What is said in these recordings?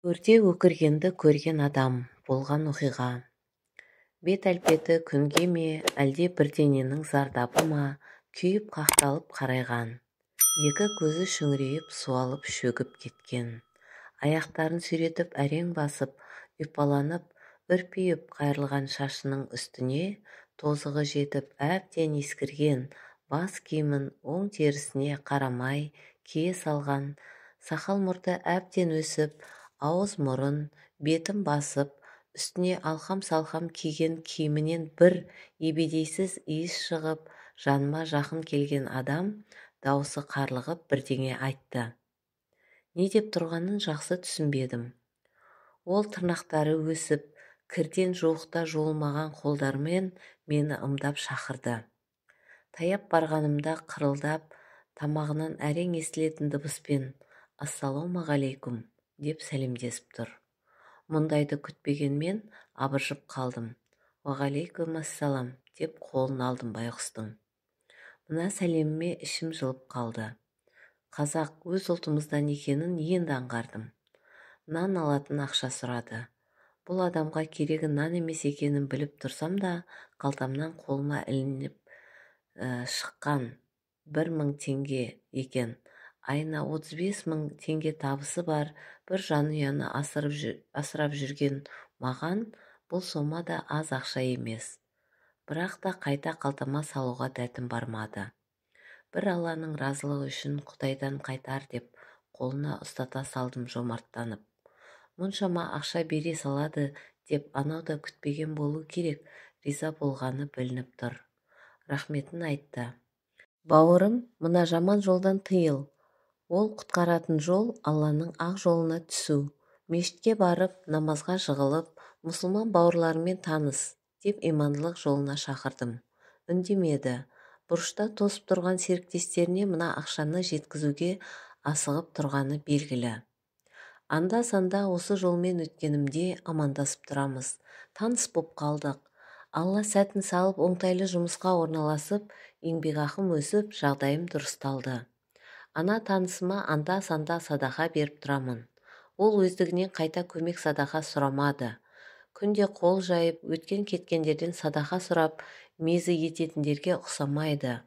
Көрде өкіргенді көрген адам, болған оқиға. Бет әлпеті күнге ме, әлде бірдеңенің зардабы ма, күйіп қақталып қарайған. Екі көзі шүңірейіп, суалып шөгіп кеткен. Аяқтарын сүйретіп әрең басып, ұйпаланып, үрпиіп қайырылған шашының үстіне тозығы жетіп әбден ескірген бас киімін оң терісіне қарамай кие салған, сақал-мұрты әбден өсіп, ауыз-мұрын, бетін басып, үстіне алқам-салқам киген киімінен бір ебедейсіз иіс шығып, жаныма жақын келген адам даусы қарлығып бірдеңе айтты. Не деп тұрғанын жақсы түсінбедім. Ол тырнақтары өсіп, кірден жуықта жуылмаған қолдарымен мені ымдап шақырды. Таяп барғанымда қырылдап, тамағынан әрең естілетін дыбыспен «Ассалаумағалейкум» деп сәлемдесіп тұр. Мұндайды күтпеген мен абыржып қалдым. «Уағалейкум ассалам» деп қолын алдым байғұстың. Мына сәлеміме ішім жылып қалды. Қазақ, өз ұлтымыздан екенін енді аңғардым. Нан алатын ақша сұрады. Бұл адамға керегі нан емес екенін біліп тұрсам да, қалтамнан қолыма ілініп шыққан 1000 теңге екен. Айына 35 мың теңге табысы бар бір жанұяны асырап жүрген маған бұл сома да аз ақша емес. Бірақ та қайта қалтама салуға дәтім бармады. Бір Алланың разылығы үшін Құдайдан қайтар деп қолына ұстата салдым жомарттанып. Мұншама ақша бере салады деп анау да күтпеген болу керек, риза болғаны білініп тұр. Рахметін айтты. Бауырым, мына жаман жолдан тыйыл. Ол құтқаратын жол Алланың ақ жолына түсу. Мешітке барып, намазға жығылып, мұсылман бауырларымен таныс деп имандылық жолына шақырдым. Үндемеді. Бұрышта тосып тұрған серіктестеріне мына ақшаны жеткізуге асығып тұрғаны белгілі. Анда-санда осы жолмен өткенімде амандасып тұрамыз. Таныс боп қалдық. Алла сәтін салып оңтайлы жұмысқа орналасып, еңбекақым өсіп, жағдайым дұрысталды. Ана танысыма анда-санда садақа беріп тұрамын. Ол өздігінен қайта көмек садақа сұрамады. Күнде қол жайып, өткен-кеткендерден садақа сұрап, мезі ететіндерге ұқсамайды.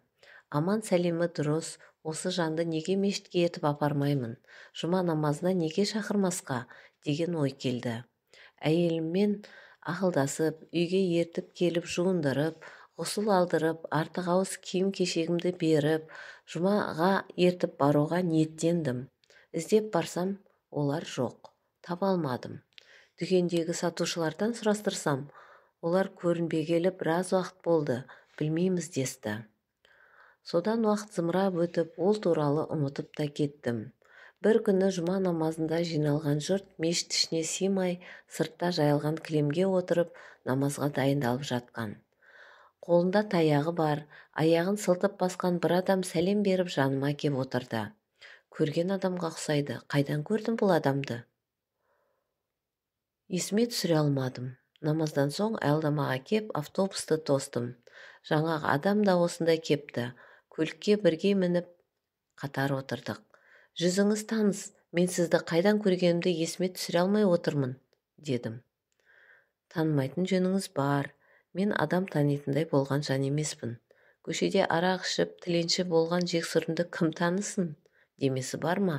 Аман сәлемі дұрыс, осы жанды неге мешітке ертіп апармаймын, жұма намазына неге шақырмасқа деген ой келді. Әйеліммен ақылдасып, үйге ертіп келіп жуындырып, ғұсыл алдырып, артық ауыз киім-кешегімді беріп, жұмаға ертіп баруға ниеттендім. Іздеп барсам, олар жоқ. Таба алмадым. Дүкендегі сатушылардан сұрастырсам, олар көрінбегелі біраз уақыт болды, білмейміз десті. Содан уақыт зымырап өтіп, ол туралы ұмытып та кеттім. Бір күні жұма намазында жиналған жұрт мешіт ішіне сыймай, сыртта жайылған кілемге отырып, намазға дайындалып жатқан. Қолында таяғы бар, аяғын сылтып басқан бір адам сәлем беріп жаныма кеп отырды. Көрген адамға ұқсайды. Қайдан көрдім бұл адамды? Есіме түсіре алмадым. Намаздан соң аялдамаға кеп автобусты тостым. Жаңағы адам да осында кепті. Көлікке бірге мініп қатар отырдық. Жүзіңіз таныс, мен сізді қайдан көргенімді есіме түсіре алмай отырмын, дедім. Танымайтын жөніңіз бар. Мен адам танитындай болған жан емеспін. Көшеде арақ ішіп, тіленші болған жексұрынды кім танысын? Демесі бар ма?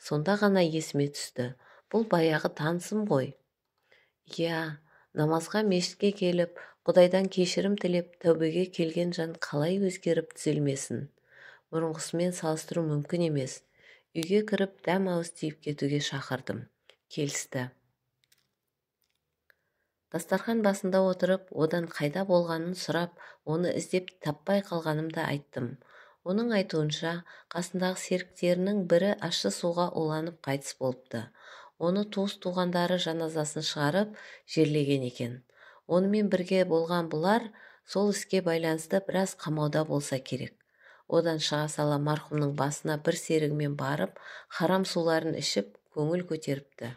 Сонда ғана есіме түсті. Бұл баяғы танысым ғой. Иә, намазға мешітке келіп, Құдайдан кешірім тілеп, тәубеге келген жан қалай өзгеріп түзелмесін? Бұрынғысымен салыстыру мүмкін емес. Үйге кіріп, дәм ауыз тиіп кетуге шақырдым. Келісті. Дастархан басында отырып, одан қайда болғанын сұрап, оны іздеп таппай қалғанымды айттым. Оның айтуынша, қасындағы серіктерінің бірі ащы суға уланып қайтыс болыпты. Оны туыс-туғандары жаназасын шығарып, жерлеген екен. Онымен бірге болған бұлар сол іске байланысты біраз қамауда болса керек. Одан шыға сала марқұмның басына бір серігімен барып, харам суларын ішіп, көңіл көтеріпті.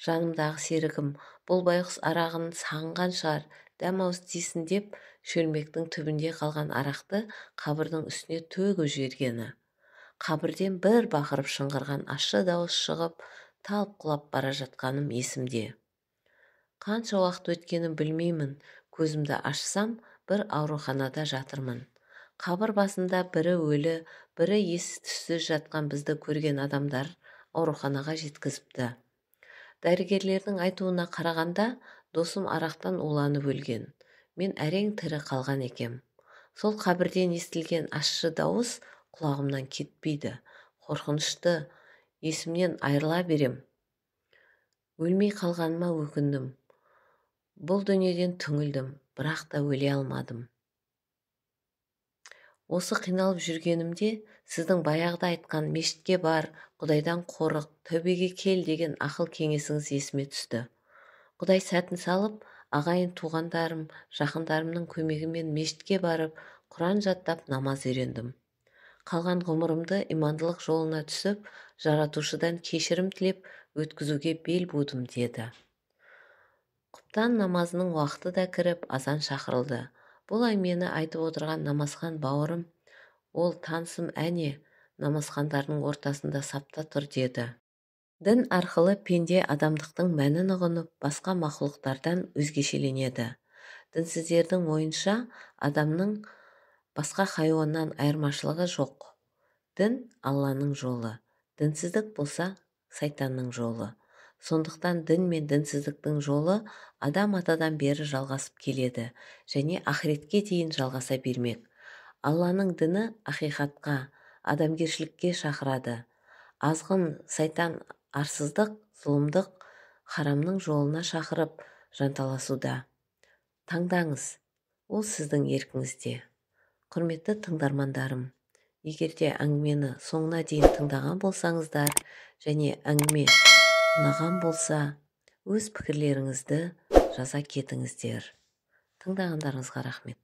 Жанымдағы серігім, бұл байғұс арағын сағынған шығар, дәм ауыз тисін деп, шөлмектің түбінде қалған арақты қабірдің үстіне төгіп жібергені. Қабірден бір бақырып шыңғырған ащы дауыс шығып, талып құлап бара жатқаным есімде. Қанша уақыт өткенін білмеймін, көзімді ашсам, бір ауруханада жатырмын. Қабір басында бірі өлі, бірі ес-түссіз жатқан бізді көрген адамдар ауруханаға жеткізіпті. Дәрігерлердің айтуына қарағанда, досым арақтан уланып өлген. Мен әрең тірі қалған екем. Сол қабірден естілген ащы дауыс құлағымнан кетпейді. Қорқынышты есімнен айырыла берем. Өлмей қалғаныма өкіндім. Бұл дүниеден түңілдім, бірақ та өле алмадым. Осы қиналып жүргенімде сіздің баяғыда айтқан мешітке бар, Құдайдан қорық, тәубеге кел деген ақыл кеңесіңіз есіме түсті. Құдай сәтін салып, ағайын туғандарым, жақындарымның көмегімен мешітке барып, Құран жаттап намаз үйрендім. Қалған ғұмырымды имандылық жолына түсіп, жаратушыдан кешірім тілеп, өткізуге бел будым, деді. Құптан намазының уақыты да кіріп, азан шақырылды. Бұл әңгімені айтып отырған намазхан бауырым, ол танысым әне, намазхандардың ортасында сапта тұр, деді. Дін арқылы пенде адамдықтың мәнін ұғынып, басқа мақұлықтардан өзгешеленеді. Дінсіздердің ойынша, адамның басқа хайуаннан айырмашылығы жоқ. Дін Алланың жолы, дінсіздік болса сайтанның жолы. Сондықтан дін мен дінсіздіктің жолы адам атадан бері жалғасып келеді және ақыретке дейін жалғаса бермек. Алланың діні ақиқатқа, адамгершілікке шақырады. Азғын сайтан арсыздық, зұлымдық, харамның жолына шақырып жанталасуда. Таңдаңыз, ол сіздің еркіңізде. Құрметті тыңдармандарым, егер де әңгімені соңына дейін тыңдаған болсаңыздар және әңгіме ұнаған болса, өз пікірлеріңізді жаза кетіңіздер. Тыңдағандарыңызға рахмет.